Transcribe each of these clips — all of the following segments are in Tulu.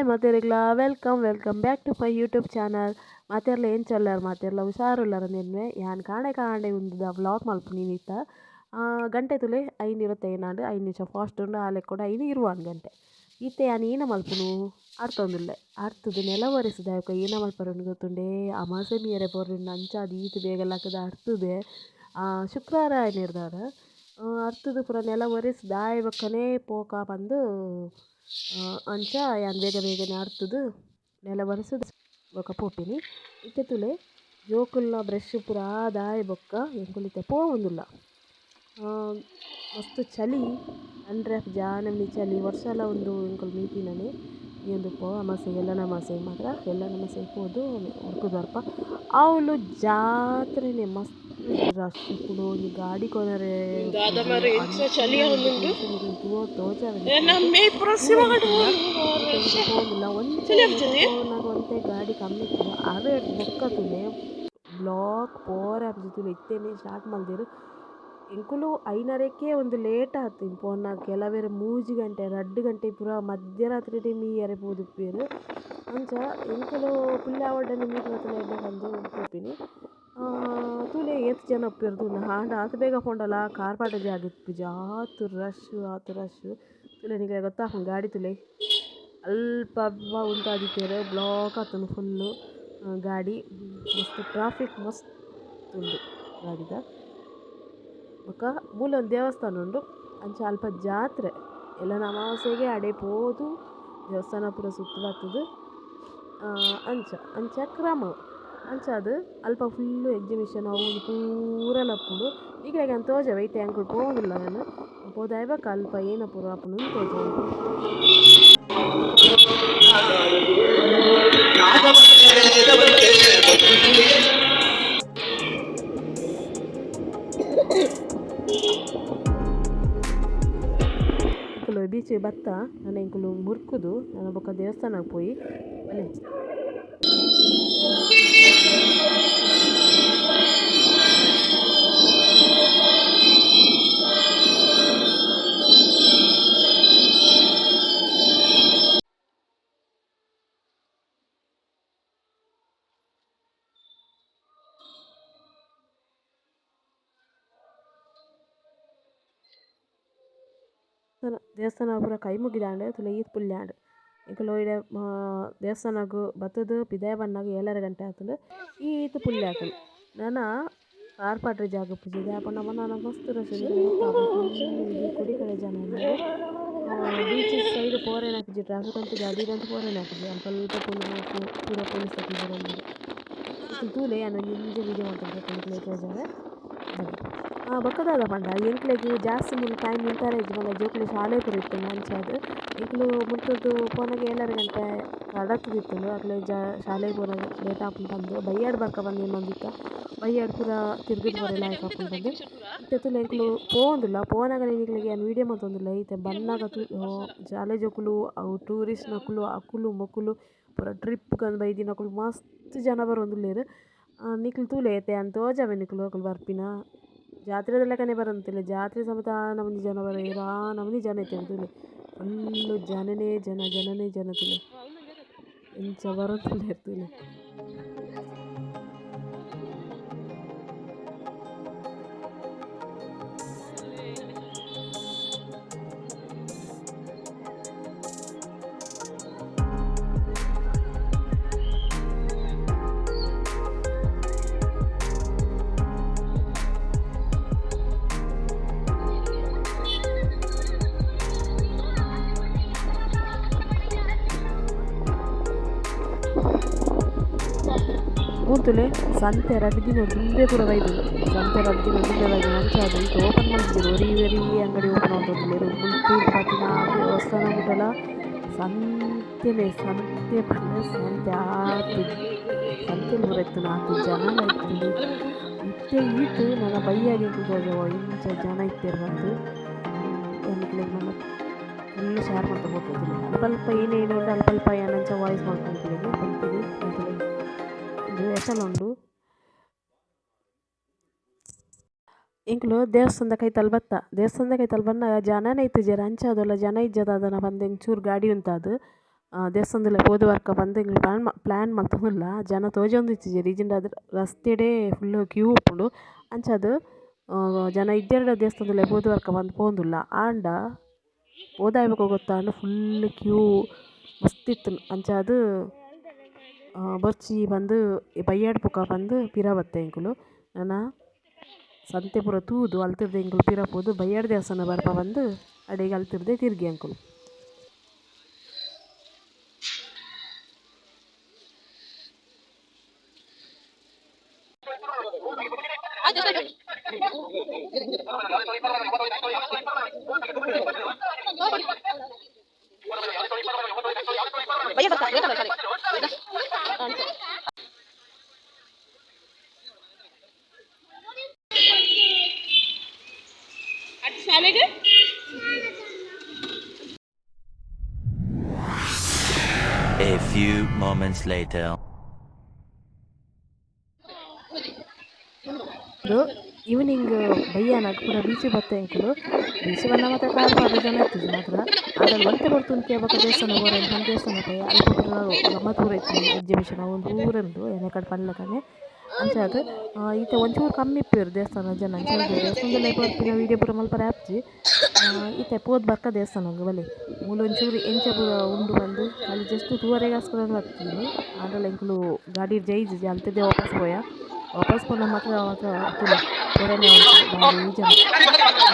ಮಾತೆರೆಗ್ಲಾ welcome welcome back to my YouTube channel. ಮಾತೆರ್ಲ ಎಂಚೊಲ್ಲಾರ್ ಮಾತೆರ್ಲ ಹುಷಾರುಲ್ಲಾರ ನೆನ್ನೆ ಯಾನ್ ಕಾಂಡೆ ಕಾಂಡೆ ಉಂದುದ ವ್ಲಾಗ್ ಮಲ್ಪುನಿ ಇತ್ತ. ಗಂಟೆ ತುಲೆ 5:25 ಆಂಡ್, 5 ನಿಮಿಷ ಫಾಸ್ಟ್ ಉಂಡು. ಆ ಲೆಕ್ಕೊಡು 5:20 ಗಂಟೆ. ಇತ್ತೆ ಯಾನ್ ಏನ ಮಲ್ಪುನು ಅರ್ತೊಂದುಲ್ಲೆ. ಅರ್ತುದು ನೆಲ ಒರೆಸುದು ಬೊಕ ಏನ ಮಲ್ಪರೆ ಗೊತ್ತುಂಡೆ. ಅಮಾಸೆ ಮೀಯರೆ ಪೋರ್ರಿಂಡ ಅಂಚಾದ್ ಈತ್ ಬೇಗ ಲಕ್ಕುದು ಅರ್ತುದೆ. ಶುಕ್ರಾರ ಆಯಿನೆರ್ದಾವರ ಅರ್ತುದು ಪೂರ ನೆಲ ಒರೆಸುದು ಆಯಿ ಬೊಕ್ಕನೇ ಪೋಕ ಪಂದ್ ಅಂಚ ಯಾನ್ ಬೇಗ ಬೇಗನೆ ಅರ್ತುದು ನೆಲ ಒರೆಸುದು ಬೊಕ ಪೋಪಿನಿ. ಇತ್ತೆ ತೂಲೆ ಜೋಕುಲ್ನ ಬ್ರಷ್ ಪೂರ ಆದಾಯಿ ಬೊಕ್ಕ ಎಂಕುಲು ಇತ್ತೆ ಪೋವೊಂದುಲ್ಲ. ಮಸ್ತ್ ಚಳಿ ಅಂದ್ರೆ ಜಾನಮಿ ಚಳಿ ವರ್ಷಲ ಉಂದು ಎಂಕುಲು ಮೀಪಿನನೆ ಮೀಯೊಂದು ಪೋ ಅಮಾಸೆ ಎಲ್ಲನ ಅಮಾಸೆ ಮಾತ್ರ ಎಲ್ಲನ ಅಮಾಸೆ ಪೋದು ಉರ್ಕುದು ಬರ್ಪ. ಅವ್ಲು ಜಾತ್ರೆನೆ ಮಸ್ತ್ ರಶ್ ಉಪ್ಪುಂಡು. ಒಂಜಿ ಗಾಡಿ ಕೊನರೆ ದಾದ ಮಾರ್ರೆ ಎಂಚ ಚಳಿ ಆವೊಂದುಂಡು. ತೋಜಾವೆ ಎನ್ನ ಮೇ ಪೂರ ಸಿವಗಡ್ ಪೋವೊಂದುಲ್ಲ. ಒಂತೆ ಚಳಿ ಆಪುಜತೆ? ಪೋನಗ ಒಂತೆ ಗಾಡಿ ಕಮ್ಮಿ ಇತ್ತುಂಡು. ಅವೆಡ್ ಬೊಕ್ಕ ತೂಲೆ ಬ್ಲಾಕ್ ಪೋರೆ ಆಪುಜಿ. ತೂಲೆ ಇತ್ತೆನೆ ಸ್ಟಾರ್ಟ್ ಮಲ್ದೆರ್. ಎಂಕುಲು ಐನರೆಕ್ಕೆ ಒಂದು ಲೇಟ್ ಆತು ಪೋನಾಗ. ಕೆಲವೆರ್ 3 ಗಂಟೆ 2 ಗಂಟೆ ಪೂರ ಮಧ್ಯರಾತ್ರಿ ಮೀಯರೆ ಪೋದುಪ್ಪೆರ್. ಅಂಚ ಎಂಕುಲು ಪುಲ್ಯ ಆವೊಡನೆ ಮೀಟ್ ಬತ್ತುಂಡ ಎಡ್ಡೆ ಪಂದ್ ಪೋಪಿನಿ. ತೂಲೆ ಏತ್ ಜನ ಉಪ್ಪೆರ್ ತೂಲ. ಆಂಡ ಆತ್ ಬೇಗ ಪೋಂಡಲ ಕಾರ್ ಪಾಡ್ರೆ ಜಾಗ ಇಪ್ಪುಜಿ. ಆತ್ ರಶ್ ಆತ್ ರಶ್. ತೂಲೆ ನಿಕ್ಲೆಗ್ ಗೊತ್ತಾಪುಂಡು ಗಾಡಿ ತೂಲೆ ಅಲ್ಪ ಉಂತಾದಿತ್ತೆರ್. ಬ್ಲಾಕ್ ಆತುಂಡು ಫುಲ್ಲು ಗಾಡಿ. ಮಸ್ತ್ ಟ್ರಾಫಿಕ್ ಮಸ್ತ್ ಉಂಡು ಗಾಡಿದ. ಬೊಕ ಮೂಲೊಂದು ದೇವಸ್ಥಾನ ಉಂಡು. ಅಂಚ ಅಲ್ಪ ಜಾತ್ರೆ ಎಲ್ಲನ ಅಮಾವಾಸ್ಯೆಗೆ ಅಡೆ ಪೋದು ದೇವಸ್ಥಾನ ಪೂರ ಸುತ್ತು ಬತ್ತುದು ಅಂಚ ಅಂಚ ಕ್ರಮ. ಅಂಚಾದ್ ಅಲ್ಪ ಫುಲ್ಲು ಎಕ್ಸಿಬಿಷನ್ ಅವು ಉಂದು ಪೂರಲ ಉಪ್ಪುಂಡು. ನಿಕ್ಲೆಗ್ ಯಾನ್ ತೋಜಾವೆ ಇತ್ತೆ ಎಂಕುಲು ಪೋವೊಂದುಲ್ಲ. ಯಾನ್ ಪೋದಾಯಿ ಬೊಕ ಅಲ್ಪ ಏನ ಪೂರ ಆಪುಂಡು ತೋಜಾವೆ. ಎಂಕುಲು ಬೀಚ್ ಬತ್ತ ನನ ಎಂಕುಲು ಮುರ್ಕುದು ನನ ಬೊಕ ದೇವಸ್ಥಾನಗ್ ಪೋಯಿ ಬಲೆ. ದೇವಸ್ಥಾನ ಪೂರ ಕೈ ಮುಗಿದಾಂಡ್. ತೂಲೆ ಈತ್ ಪುಲ್ಯ ಆಂಡ್. ಎಂಕುಲು ಇಡೆ ದೇವಸ್ಥಾನಗ್ ಬತ್ತುದು ಪಿದಾಯಿ ಬನ್ನಗ 7:30 ಗಂಟೆ ಆತುಂಡು. ಈತ್ ಪುಲ್ಯ ಆತುಂಡು. ನನ ಕಾರ್ ಪಾಡ್ರೆ ಜಾಗ ಇಪ್ಪುಜಿ. ದಾಯೆ ಪಂಡ ನನ ಮಸ್ತ್ ರಶ್ ಕೊಡಿ ಕಡೆ ಜನ ಉಲ್ಲೆರ್. ಬೀಚ್ ಸೈಡ್ ಪೋರೆನೆ ಆಪುಜಿ. ಟ್ರಾಫಿಕ್ ಅಂತು ಗಾಡಿಡ್ ಪೋರೆನೆ ಆಪುಜಿ. ಅಲ್ಪ ಅಲ್ಪ ಪೂರ ಪೊಲೀಸ್ ದಕುಲು ಪೂರ ಉಲ್ಲೆರ್. ತೂಲೆ ಯಾನ್ ಒಂಜಿ ಒಂಜಿ ವಿಡಿಯೋ ಮಲ್ತೊಂದು ನಿಕ್ಲೆಗ್ ತೋಜಾವೆ. ಬೊಕ್ಕ ದಾದ ಪಂಡ ಎಂಕ್ಲೆಗ್ ಜಾಸ್ತಿ ಮೂಲು ಟೈಮ್ ಉಂತಾರೆ ಇಜ್ಜಿ. ಪಂಡ ಜೋಕುಲು ಶಾಲೆ ಪೂರ ಇತ್ತುಂಡು. ಅಂಚಾದ್ ಎಂಕುಲು ಮುಲ್ತುರ್ದು ಪೋನಗ 7:30 ಗಂಟೆ ಕಡತುದಿತ್ತುಂಡು. ಅಕ್ಲೆ ಶಾಲೆಗ್ ಪೋನಗ ಲೇಟ್ ಆಪುಂಡು ಪಂದ್ ಬಯ್ಯಡ್ ಬರ್ಕ ಪಂದ್ ಎನ್ನೊಂದಿತ್ತ. ಬಯ್ಯಡ್ ಪೂರ ತಿರ್ಗುದು ಬರರೆ ಲಾಯ್ಕ್ ಆಪುಂಡು ಪಂದ್. ಇತ್ತೆ ತೂಲೆ ಎಂಕುಲು ಪೋವೊಂದುಲ್ಲ. ಪೋನಗನೆ ನಿಕ್ಲೆಗ್ ಯಾನ್ ವೀಡಿಯೋ ಮಲ್ತೊಂದುಲ್ಲೆ. ಇತ್ತೆ ಬನ್ನಗ ಶಾಲೆ ಜೋಕುಲು ಅವು ಟೂರಿಸ್ಟ್ ನಕುಲು ಅಕುಲು ಮೊಕುಲು ಪೂರ ಟ್ರಿಪ್ ಗಂದ್ ಬೈದಿನಕುಲು ಮಸ್ತ್ ಜನ ಬರೊಂದುಲ್ಲೆರ್. ನಿಕ್ಲು ತೂಲೆ ಇತ್ತೆ ಯಾನ್ ತೋಜಾವೆ ನಿಕುಲು ಅಕುಲು ಬರ್ಪಿನ. ಜಾತ್ರೆದ ಲೆಕ್ಕನೆ ಬರೊಂದಿಲ್ಲ. ಜಾತ್ರೆ ಸಮೇತ ಆ ನಮೂನಿ ಜನ ಬರೆಯೆರ್. ಆ ನಮೂನಿ ಜನ ಇತ್ತೆರ್ ತೂಲೆ. ಫುಲ್ಲು ಜನನೇ ಜನ ಜನನೇ ಜನ ತೂಲೆ. ಎಂಚ ಬರೊಂದುಲ್ಲೆರ್ ತೂಲೆ. ಮೂರ್ತುಲೆ ಸಂತೆ ರಡ್ಡ್ ದಿನ ದುಂಬೆ ಪೂರ ಬೈದುಂಡು. ಸಂತೆ 2 ದಿನ ದುಂಬೆ ಬೈದುಂಡು. ಅಂಚಾದ್ ಇತ್ತೆ ಓಪನ್ ಮಲ್ತಿಜೆರ್. ಒರಿ ಒರಿ ಅಂಗಡಿ ಓಪನ್ ಮಲ್ತೊಂದುಲ್ಲೆರ್. ಮುಲ್ತುರ್ದು ಬತ್ತಿನ ದೇವಸ್ಥಾನ ಮುಟಲ ಸಂತೆನೆ ಸಂತೆ ಪಂಡ ಸಂತೆ ಆತ್ ಸಂತೆಲ್ ಪೂರ ಇತ್ತುಂಡು. ಆತ್ ಜನಲ ಇತ್ತುಂಡು. ಇತ್ತೆ ಈತ್ ನನ ಬಯ್ಯಗ್ ಎಂಕುಲು ತೋಜವ ಇಂಚ ಜನ ಇತ್ತೆರ್ ಪಂದ್. ಯಾನ್ ನಿಕ್ಲೆಗ್ ನನ ಫುಲ್ ಶೇರ್ ಮಲ್ತ್ ಪೋಪೆ. ಅಲ್ಪ ಅಲ್ಪ ಏನೇನು ಉಂಡು ಅಲ್ಪ ಅಲ್ಪ ಯಾನ್ ಅಂಚ ವಾಯ್ಸ್ ಮಲ್ಪುನು ನಿಕ್ಲೆಗ್ ಪನ್ಪಿನಿ. ಒಂಜಿ ವೆಸಲ್ ಉಂಡು. ಎಂಕುಲು ದೇವಸ್ಥಾನದ ಕೈತಲ್ ಬತ್ತ. ದೇವಸ್ಥಾನದ ಕೈತಲ್ ಬನ್ನಗ ಜನನೇ ಇತ್ತಿಜೆರ್. ಅಂಚಾದ್ ಉಲ್ಲ ಜನ ಇಜ್ಜ ದಾದನ ಪಂದ್ ಎಂಕ್ ಚೂರು ಗಾಡಿ ಉಂತಾದ್ ದೇವಸ್ಥಾನದಲ್ಲ ಪೋದು ವರ್ಕ ಪಂದ್ ಎಂಕುಲು ಪ್ಲಾನ್ ಮಲ್ತೊಂದುಲ್ಲ ಜನ ತೋಜೊಂದಿತ್ತಿಜೆರ್ ಇಜ್ಜಿಂಡ ಅದು ರಸ್ತೆಡೇ ಫುಲ್ಲ್ ಕ್ಯೂ ಉಪ್ಪುಂಡು ಅಂಚಾದ್ ಜನ ಇಜ್ಜೆರ್ಡ ದೇವಸ್ಥಾನದಲ್ಲ ಪೋದು ವರ್ಕ ಪಂದ್ ಪೋವೊಂದುಲ್ಲ ಆಂಡ ಪೋದಾಯಿ ಬೊಕ ಗೊತ್ತಾಂಡ್ ಫುಲ್ಲ್ ಕ್ಯೂ ಮಸ್ತ್ ಇತ್ತುಂಡು ಅಂಚಾದ್ ಬೊರ್ಚಿ ಪಂದ್ ಬಯ್ಯಡ್ ಪೋಕ ಪಂದ್ ಪಿರ ಬತ್ತ ಎಂಕುಲು. ನನ ಸಂತೆ ಪೂರ ತೂದು ಅಲ್ತುರ್ದು ಎಂಕುಲು ಪಿರ ಪೋದು ಬಯ್ಯಡ್ ದೇವಸ್ಥಾನ ಬರ್ಪ ಪಂದ್ ಅಡೆಗ್ ಅಲ್ತುರ್ದೆ ತಿರ್ಗಿ ಎಂಕುಲು. A few moments later. Evening ಬಯ್ಯಾನಾಗ ಪೂರ ಬೀಚ್ ಬತ್ತ ಎಂಕುಲು. ಬೀಚ್ ಬನ್ನ ಮಾತ ಕಾರ್ ಪಾಡ್ದ್ ಜನ ಇತ್ತಿಜಿ ಮಾತ್ರ. ಆಂಡ ಒಂತೆ ಪೊರ್ತು ಉಂತಿಯ ಬೊಕ ದೇವಸ್ಥಾನ ಪೋರ ದೇವಸ್ಥಾನ ಪೋಯ ಅಲ್ಪ ಪೂರ ಗಮ್ಮತ್ ಪೂರ ಇತ್ತಿನಿ ಎಕ್ಸಿಬಿಷನ್ ಅವೊಂದು ಪೂರ ಉಂಡು ಎನಕಡ್ ಪನ್ಲಕನೆ ಅಂಚಾದ್ ಇತ್ತೆ ಒಂಚೂರು ಕಮ್ಮಿ ಇಪ್ಪುವೆರ್ ದೇವಸ್ಥಾನ ಜನ ಅಂಚಾದ್ ದೇವಸ್ಥಾನದಲ್ಲೇ ಪೋಪಿನ ವೀಡಿಯೋ ಪೂರ ಮಲ್ಪರೆ ಆಪುಜಿ. ಇತ್ತೆ ಪೋದು ಬರ್ಕ ದೇವಸ್ಥಾನಗ್ ಬಲೆ ಮೂಲು ಒಂಚೂರು ಎಂಚ ಪೂರ ಉಂಡು ಪಂದ್ ಖಾಲಿ ಜಸ್ಟ್ ತೂವರೆಗೋಸ್ಕರ ಬತ್ತಿನಿ. ಆಂಡಲ ಎಂಕುಲು ಗಾಡಿಡ್ ಜೈದಿಜಿ ಅಲ್ತದೇ ವಾಪಸ್ ಪೋಯ. ವಾಪಸ್ ಪೋಂಡ ಮಾತ್ರ ಮಾತ್ರ ತೂಲೆ ಪೊರನೆ ಬಾರಿ ಜನ ಬಾರಿ ಜನ.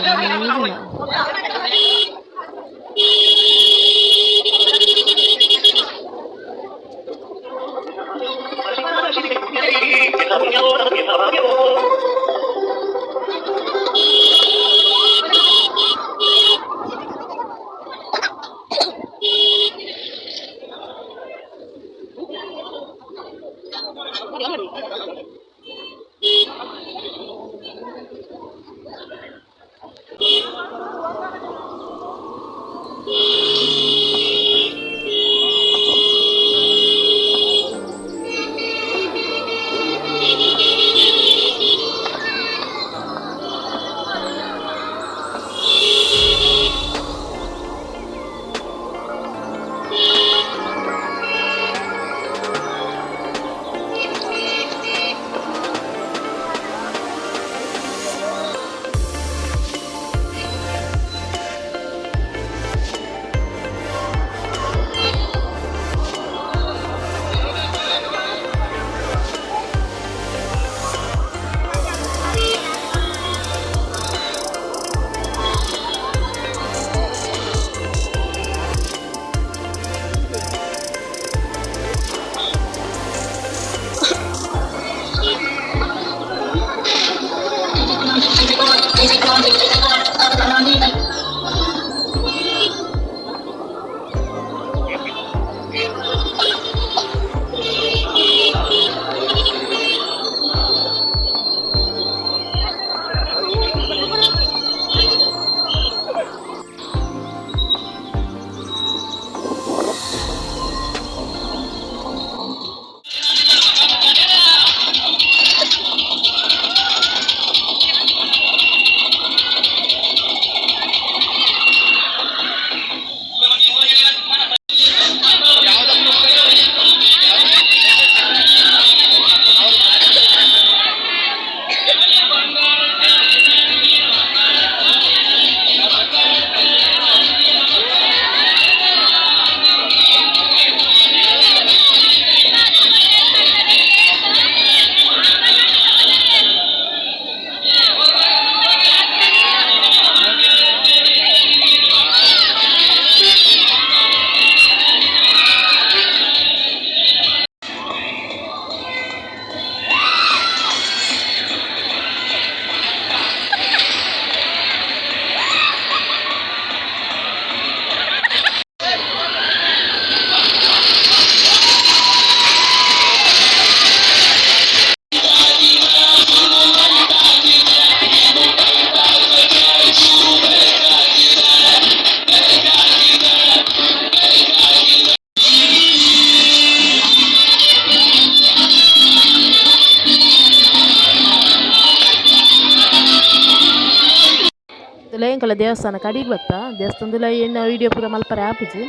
ಎಂಕಲ ದೇವಸ್ಥಾನ ಕಡಿಗೆ ಬತ್ತ ದೇವಸ್ಥಾನದಲ್ಲ ಏನು ವೀಡಿಯೋ ಪೂರ ಮಲ್ಪರೆ ಆಪುಜಿ.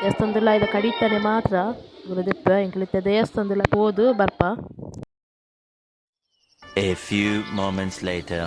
ದೇವಸ್ಥಾನದುಲಾಯಿದ ಕಡಿತನೆ ಮಾತ್ರ ದೆಪ್ಪುವ ಎಂಕುಲು ಇತ್ತೆ ದೇವಸ್ಥಾನದುಲ ಪೋದು ಬರ್ಪ. A few moments later.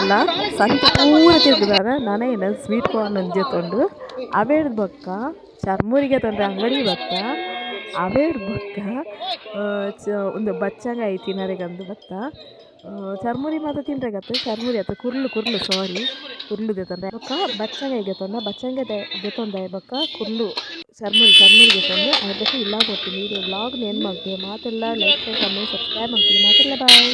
ಅಲ್ಲ ಸಂತೆ ಪೂರ ತಿರ್ಗುದಾನ ನನ ಸ್ವೀಟ್ ಕಾರ್ನ್ ಒಂಜಿ ತೊಂಡು ಅವೇರ್ದ್ ಬೊಕ್ಕ ಚರ್ಮುರಿಗೆ ತಂದ್ರೆ ಅಂಗಡಿ ಬತ್ತ ಅವೇರ್ದ್ ಬೊಕ್ಕ ಉಂದು ಬಚ್ಚಂಗಾಯಿ ತಿನರೆಗಂದು ಬತ್ತ. ಚರ್ಮುರಿ ಮಾತ ತಿನ್ರೆಗತ್ತೆ ಚರ್ಮುರಿ ಅತ್ತ ಕುರ್ಲು ಕುರ್ಲು ಸಾರಿ ಕುರ್ಲು ದೆತೊಂಡೆ ಬೊಕ್ಕ ಬಚ್ಚಂಗಾಯಿ ದೆತೊಂಡ ಬಚ್ಚಂಗಾಯಿ ದೆತೊಂಡೆ ಬೊಕ್ಕ ಕುರ್ಲು ಚರ್ಮುರಿ ಚರ್ಮುರಿ ದೆತೊಂದು ಐತ ಬೊಕ್ಕ ಇಲ್ಲ ಕೊರ್ತೀನಿ. ಇದು ವ್ಲಾಗ್ನ ಎಂಡ್ ಮಲ್ತೆ. ಮಾತೆಲ್ಲ ಲೈಕ್, ಶೇರ್, ಕಮೆಂಟ್, ಸಬ್ಸ್ಕ್ರೈಬ್ ಮಲ್ಪುಲೆ ಮಾತೆಲ್ಲ. ಬಾಯ್.